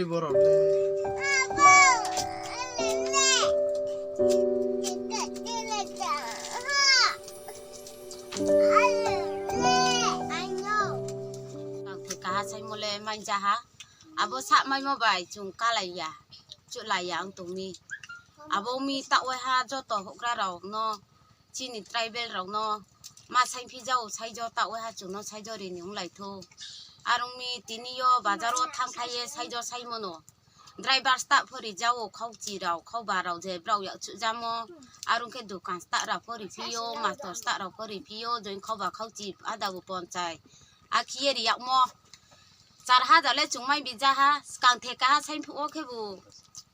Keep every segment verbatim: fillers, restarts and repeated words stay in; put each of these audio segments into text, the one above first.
Borok le. Ang thwi kaha saimole manjaha. Abo sak maimo bai chwng kalaiya, chwlaiya wng tongmi. Abo wngmi takwai ha joto hokra rok no, chini tribal rok no ma saimphijao saijo takwai ha chwngno saijo rini wnglaitho. Arwngmi tini o bazar o thangkhlaiye saijo saimono. Driver start pho rijao, khauchi rao, khauba rao je brao yak chujamo. Arwng khe dukan start rao pho riphio, master start rao pho riphio, join khauba khauchi adabu ponchai. Akhiye riyakmo. Char hajar le chwngmai bijaha, skang theka ha saimphuk o khebu.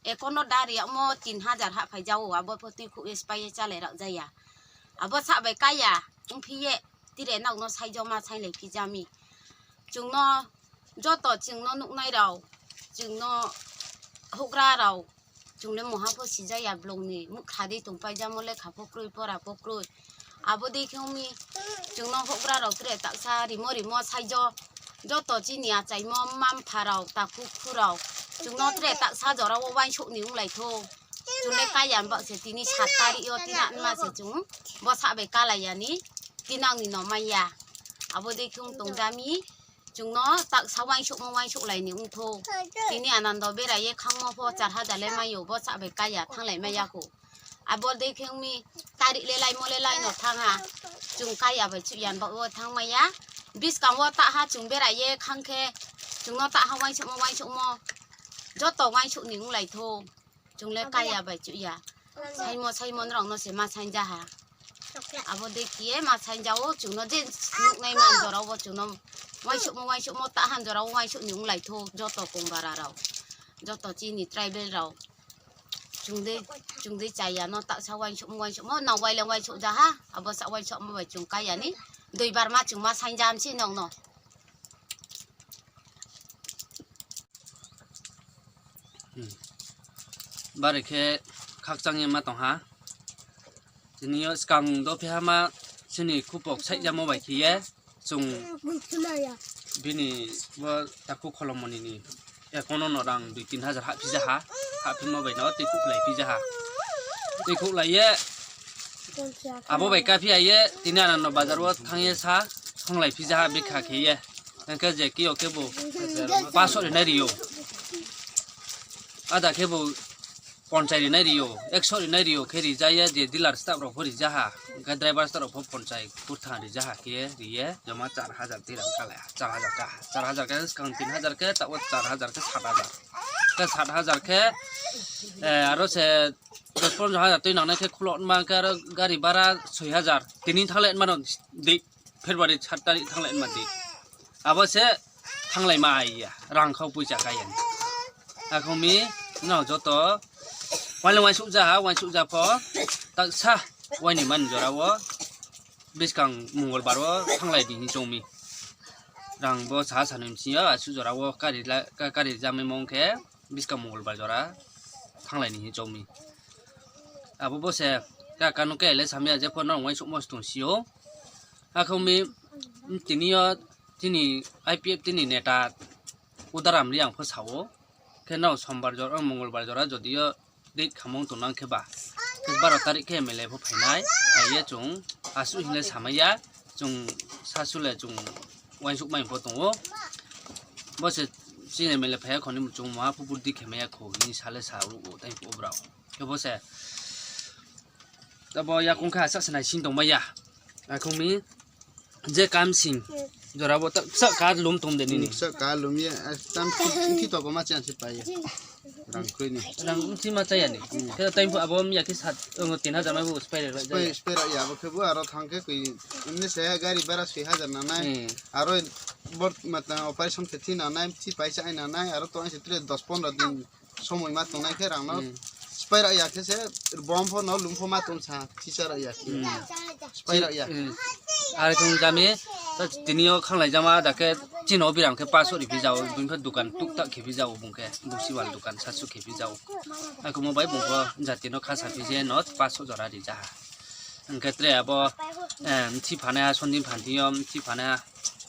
Ekono da riyakmo tin hajar ha phaijao, abo pho twi khuk ye spaiye chalai rok jaya. Abo sa bai kaya, wngphiye tire nokno saijo ma sailai phijami. Chwngno joto chwngno nuknai rao, chwngno hokra rao, chwngno moha pho sijaya blongni mukha di tongpaijamo lekha pho kwrwi pora pho kwrwi. Abo dei khe wngmi chwngno hokra rao tre taksa rimo rimo saijo joto chini achaimo mma mpha rao takhuk khu rao chwngno tre taksa jorao uansukni wnglaitho. Chwngno kaya bakse tini sat tarik o tina wngma se chwng bo sa bai kalaiyani tinangni no manya. Abo dei khe wng tongjami. Chwngno taksa uansukma uansuk laini wngtho. Tini Anando beraye khangma pho char hajar le mayo, bo sa bai kaya thanglai maya kho. Abo dei khe wngmi tarik le laimo le laino thangha. Chwng kaya bai chwyan ba o thangmaya. Biskango taha chwng beraye khangkhe chwngno taha uansukma uansukmo joto uansukni wnglaitho. Chwng le kaya bai chwya. Saimo saimo norok no se ma sainjaha. Abo dei kiye ma sainjao chwngno je nuknai man jorao bo chwngno uansukmo uansukmo tahan jorao uansukni wnglaitho joto kongbara rao. Joto chini tribal rao. Chwng dei chwng dei chaya no taksa uansukmo uansukmo nang waileng uansuk jaha. Abo sa uansukmo bai chwng kayani. Duibar ma chwng ma sainjam si nokno. Hmm. Bari khe khakchangye ma tongha. Tini o swkang do phiya ma chini khupok saijamo bai khiye chwng bini bo takhuk kholomoni ni ekono no rang dui tin hajar haphijaha, haphima bai no tei khuklai phijaha. Tei khuklai ye abo bai kaphi aiye tini anano bazar o thangye sa thonglai phijaha bikha khiye. Hwnkhe je kiyo khe bo paso rinai rio. Ada khe bo ponchai rinai rio, ekso rinai rio khe rijaya je dealer staff rok pho rijaha. Hwnkhe driver staff rok pho ponchai kurthang rijaha khe riye joma char hajar twi rang kalai. Char hajar ka, char hajar khe swkang tin hajar khe tabo char hajar khe sat hajar. Khe sat hajar khe, eh, aro se dos pondro hajar twi nangnai khe khulok ma khe aro gari bara soi hajar. Tini thanglai mano di February sat tarik thanglai ma di. Abo se thanglai ma aiya rang khau puisa kaya. Akhumi no joto waileng waisuk jaha, waisuk japho taksa waini man jorao biskang mongolbar o thanglai di hinwi chongmi. Rang bo saha sanwi misiyo asuk jorao kari la-, ka-, kari jamai mong khe biskang mongolbar jora thanglai ni hinwi chongmi. Abo bo se ka kanu ke le samya je phone rang waisuk mos tong sio. Akhumi tini o tini I P F tini neta Udaram Riang pho sao. Khe no sombar jora, mongolbar jora jodio date khamung tongnang khe ba. Khe baro tarik khe M L A pho phainai. Phaiye chwng aswk hinle samaya. Chwng sasule chwng waisuk mai pho tongo. Bo se chini M L A phaiya khoni chwng ma phu burdi khemaya kho hinwi sale sa u tai phu brao. Khe bo se. Tabo yakung kha sak sanai sing tongmaya. Akhumi je kam sing jora bo tak sak ka lum tum de nini. Hmm, sak ka lum ye, eh, tam ki, ki to ko ma chan se pa ye. Rang koi ni. Rang si ma chaya ni. Khe time abo mi yakhe sat, oh, tin hajar mai bo spare ra. Spare, spare ya bo khe bo aro thang khe koi. Emni se gari bara soi hajar na nai. Hmm. Aro bor mata operation khe thi na nai, thi paisa ai na nai, aro to ai se tre dos pondro din. Somoi ma tongnai khe rang no. Hmm. Sipai rok ya khe se bom pho no lum pho ma tong sa, thisa rok ya khe. Hmm. Sipai rok ya khe. Hmm. Are kung jami to tini o khanglai jama da khe chini o birang khe paso ri phi jao, bini pha dukan tuk tak khe phi jao bung khe, busi wal dukan sasu khe phi jao. Ako mo bai bung pho jati no khasa phi je no paso jora ri ja. Hwnkhe tre abo, eh, mthi phane ha, sondin phanti o mthi phane ha,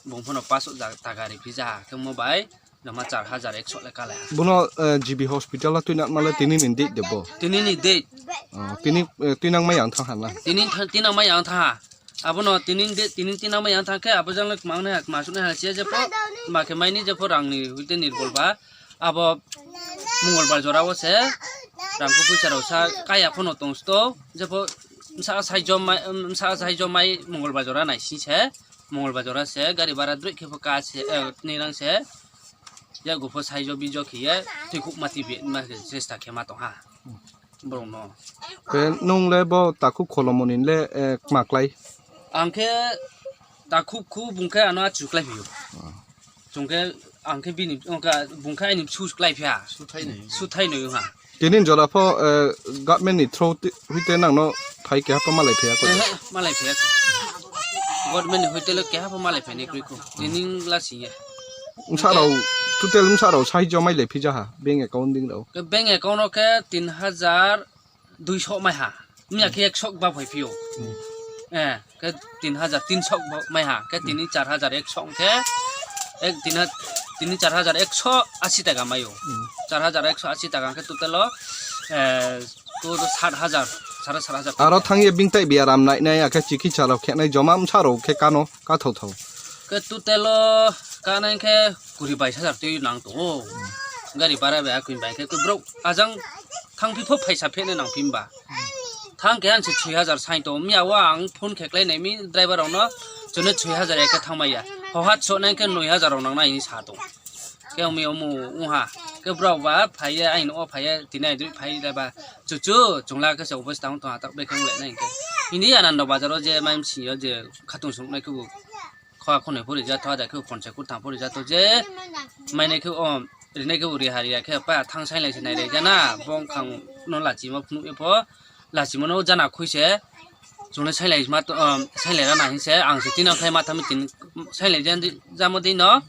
bung pho no paso ja-, taka ri phi ja. Khe mo bai Joma char hajar ekso le kale. Bono, eh, G B hospital o tuinakma le tini ni date de bo? Tini ni date. Oh, tini, eh, tuinakma yang thang ha na? Tini tha-, tinang ma yang tha. Abono tini de, tini tinang ma yang thang khe abo jang le mang ne, ma suk ne ha siya je po, ma khe mai ni je po rang ni huite nirbol ba. Abo Mongolbar jora o se rang ko puisa rok sa kaya phono tong sto je po sa sai jom mai, sa sai jom mai Mongolbar jora nai si se. Mongolbar jora se gari bara droi khe bo ka se, eh, ni rang se. Ya gupho saijo bijo khiye twikhuk mati bi ma khe chesta khe ma tong ha. Borok no. Khe nung le bo takhuk kholomoni le, eh, kma klai? Ang khe takhuk khu bung khe ano achu klai phio. Ah. Chung khe ang khe bini, ongka bung khe ani su klai phia. Suthai nai. Suthai nai ha. Tini jora pho, eh, government ni through ti-, huite nang no thai keha pho malai phia ko. Ehe, malai phia ko. Government ni huite lo keha pho malai phia ni kroi ko. Tini la si ye. Bwsa rok, total bwsa rok saijo mai le phija ha, bank account ding rok. Ke bank account o ke tin hajar duiso mai ha. Miya ke ekso ba phai phio. Hmm. Eh, ke tin hajar tinso ba mai ha. Ke tini char hajar ekso ke, ek tin ha-, tini char hajar ekso asi taka mayo. Hmm. Char hajar ekso asi taka ke total o, eh, to sat hajar, sare sat hajar. Aro thang ye bing tai biaram nai nai, akhe chikitsa rok khe nai joma bwsa rok khe kano. Kathok thok. Ke total o kanai khe kuri bais hajar twi nang tongo. Gari bara bai akwi bai khe borok ajang thang phi pho phaisa phene nang phi ba. Thang khe ang se soi hajar sai to. Miya o ang phone khe klai nai mi driver rok no, chwngno soi hajar ekhe thang maya. Hohat so nai khe noi hajar rok nang nai hinwi sa tong. Ke omi omo ungha. Ke borok ba phaiya, aini o phaiya, tini aidui phai da ba. Chuchu, chungla khe se obos tang tong atak bekhang le nai khe. Hindi Anando bazar o je mai msi o je khatung sung nai khe bo. Khwa khonoi pori ja tho, ada khe ponchai kurtham pori ja tho je. Mai nai khe o, ri nai khe bo ri hari ya khe pa thang sai lai se nai lai jana. Bong khang no lachi ma phunu e pho. Lachi ma no jana khui se. Chungnai sailai ma to, um, sailai rana hinse, ang se tino khai ma thami tin, sailai jan di, jamo di no,